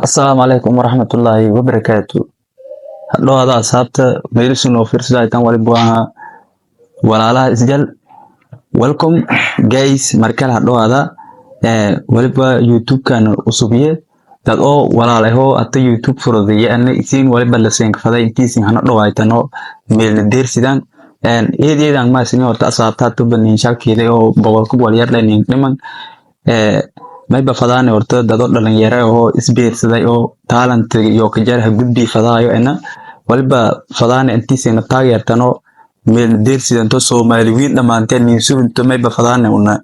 Asalaamu calaykum waraxmatullaahi wabarakaatu. Hadhowaada asxaabta meelisun oo fiirsadaytan waliba waa walaalaha isjal. Welcome guys, markale hadhowaada. Waliba YouTube-kan usubiye dad oo walaalaho hata YouTube furadiye ana isiin waliba la seenkafaday intiisin hana dhawaaytano meelna deersidaan. Eed eedaan maasini horta asxaabta hata banin shalkiile oo boqolku walyar nin dhiman. Mayba fadaane horta dad oo dhalinyaro oo isbeersaday oo talent iyo kajarha gudbi fadaayo ena waliba fadaane intiisina taageertano meel deersidanto Soomaali wiin dhamaanteen nin suginto. Mayba fadaane una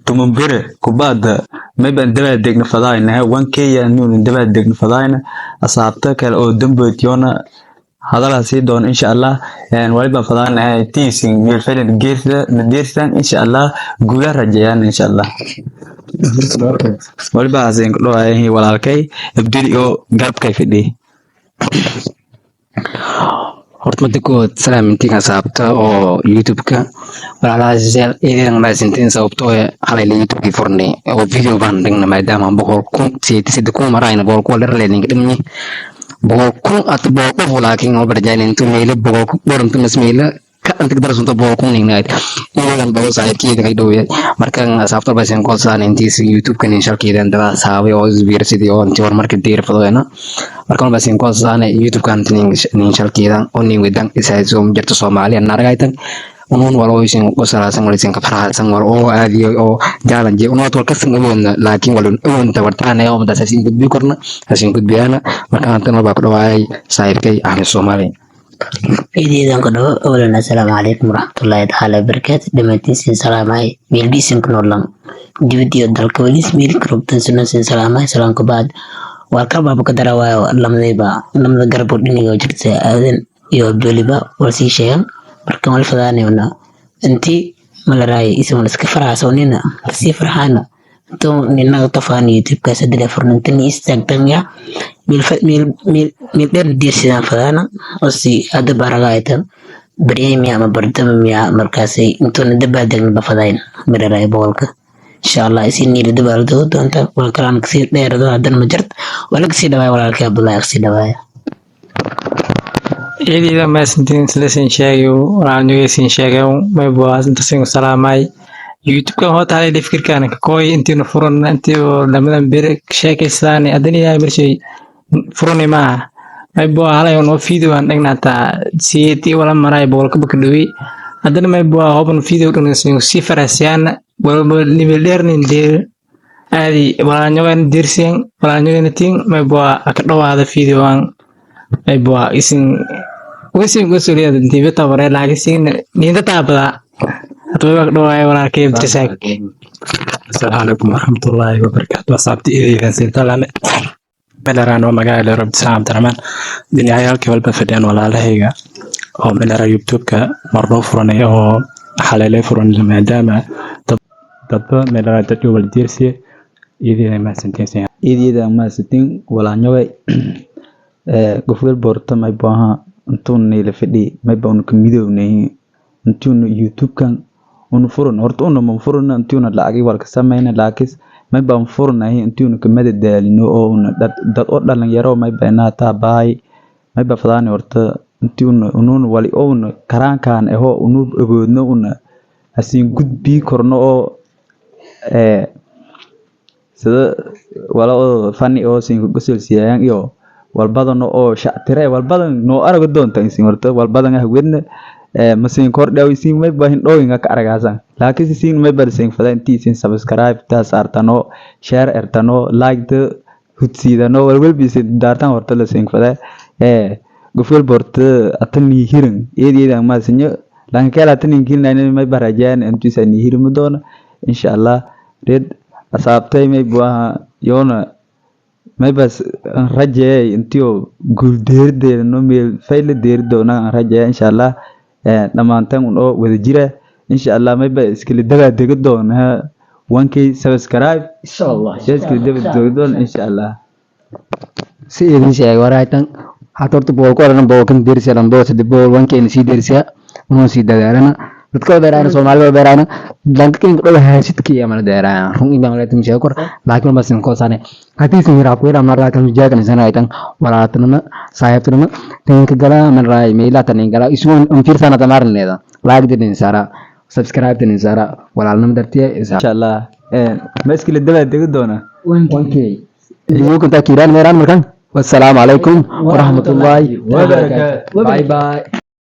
10 bere kubaada mayba dabaa degna fadaayna 1K anuun dabaa degna fadaayna. Asxaabta kale oo damboytiyona hadalaa sii doona insha Allah. Waliba fadaana intiisin meel faylan geersida deersidan insha Allah, guula rajeeyaan insha Allah. Waliba hasin ku dhawaayay walaalkay Abduli oo garabkay fadhiyay. Horta mada kood salaam intiin asxaabta oo YouTube-ka walaalaha eedan mahadsantiin, sababtoo eh halay la YouTube-kii furnay oo video baan dhigna, maadaama 100,000 83,000 marayna 100,000 dheer leedinka dhimni 100,000 ata 100 qof, laakiin oo barjaan intu meelo 100,000 dhorantu mas meelo ka inta darsunto 100,000 nignayd iyadan bawo saaxiibkeeda kay dhowyahay. Markan asxaabta baysan koosaan intiisa YouTube-kan in shalkeedan dada saabay oo isbiirsidii oo intii horumarka deer fadoena. Markan baysan koosaan YouTube-kan nin shalkeedan oo nin wedan isayso jirto Soomaaliya naragaytan unuun wal isin qosalaasan wal isin ka farxasan wal oo aadiyo oo challenge unuun wal kasan awoodna, laakiin wal awoodna wartaan ee umada asin gudbi korna asin gudbiyana. Marka antan baa ku dhawaayay saaxiibkay Ahmed Soomaali. Ciidan ku dhawo. Awalan, assalaamu calaykum waraxmatullaahi tacaala wabarakaatu. Dhammaantiin salaamay meelbiisin ku noolan dibad iyo dalka welis meel karogtan sunan sin salaamay. Salaam ku baad waa ka baaba ka dara waayo lamadayba lamada garab oo dhiniga jirta Aadan iyo Abduliba wal sii sheegan. Marka wal fadaanayna intii malaraay isan wal iska faraxsoonina kasii farxaana intuu ninaga tafaan YouTube-kaas hadii furnintan istaagtan ya meel meel meel meel dheer diirsidaan fadaana oo si hadda baragaaytan baryay ama bardama miya. Markaasay intuuna dabaaldegna ba fadayn mararaay 100-ka insha Allah isin niila dabaaldego doonta. Wal kalaan kasii dheerado haddana ma jirt wala kasii dhawaaya walaalkay Abdullahi kasii dhawaaya. Ciidida mahadsantiin sidasin sheegay walaalnigaysin sheegay mayba intasin salaamay. YouTube-kan hota halay fikirkan ka kooy intiina furan intii lamadan bere sheekaystaan haddana ilaahay marshay furani maaha. Mayba halay noo video aan dhigna hataa siyeetii wala maray 100-ka baka dhawey. Haddana mayba hoban video dhigna si farasiyaan walba nimel dheernin deer aadi walaalnimada deersiyan walaalnimada tin mayba ka dhawaada video aan mayba isin wisin gosoliyada dibata ware laakiin ninda taabada hadaba ka dhawaaya walaalkay Abdirasaaq. Asalaamu calaykum waraxmatullaahi wabarakaatu. Asxaabta eedeydan sintalame meleraan oo magaca leero Abdisalaam Cabdiraxmaan. Dhinacyaalkii walba fadhiyaan walaalahayga oo melera YouTube-ka marnoo furanay oo xaleelay furan, maadaama dad dadba melera dad wal diirsiye. Iyadina mahadsantiin. Iyada mahadsantiin walaanyogay. Qof walba horta mayba aha intuu niila fadhi mayba unu ka midownay intuuna YouTube-kan unu furan. Horta una ma furana intuuna lacag wal ka samayna, laakiin mayba un furanahay intuuna ka madadaalino oo una dad dad oo dhalinyaro mayba inaa taa bahay mayba fadaani. Horta intuuna unuuna wali oona karaankaan aho unu awoodno una hasiin gudbii korno oo sida wala oo funny oo siin ku qosolsiiyaan iyo walbadan oo shactire walbadan noo arago doonta isin. Horta walbadan ah wedna masiin kordhaw isin mayba hindhooyinka ka aragaasan, laakiin isin mayba isin fada intii isin subscribe ta saartano, share ertano, like ta hudsiidano, walwalba isin daartan. Horta la siin fada qof walba horta atan hirin iyada iyada maasinyo, laakiin kala atan hirin mayba rajaan intii ni hirmi doona insha Allah. Reed asaabtay mayba yoona maybas rajeeyay intii guul deerideeda no meel fayla deeri doona aan rajeeya insha Allah. Dhammaanteen un oo wada jira insha Allah mayba iskala daba degi doona 1K subscribe. Insha Allah. Iskala daba degi doona insha Allah. Si idin sheegay waraaytan hata horta 100 ku odhan 100-kan deersiya dhan 100 300 wankeena sii deersiya unoo sii dadaalana. Dadka oo dheeraana, Soomaalida oo dheeraana, dhanka kinka dhow haasidkii ama dheeraana run ibaan leeyahay sheego kor, laakiin ma sin koosane hadii sin yara kuira marra kan jaagan sanaytan walaatanima saaxiibtinima tinka gala man raay meela tan gala isu on fiirsana tamarneeda, like din sara, subscribe din sara, walaalnimo dartiye. Insha Allah meeskii la dabaa degi doona. 1K kunta kiiraan meeraan markan. Wassalaamu calaykum waraxmatullaahi wabarakaatu. Bye bye.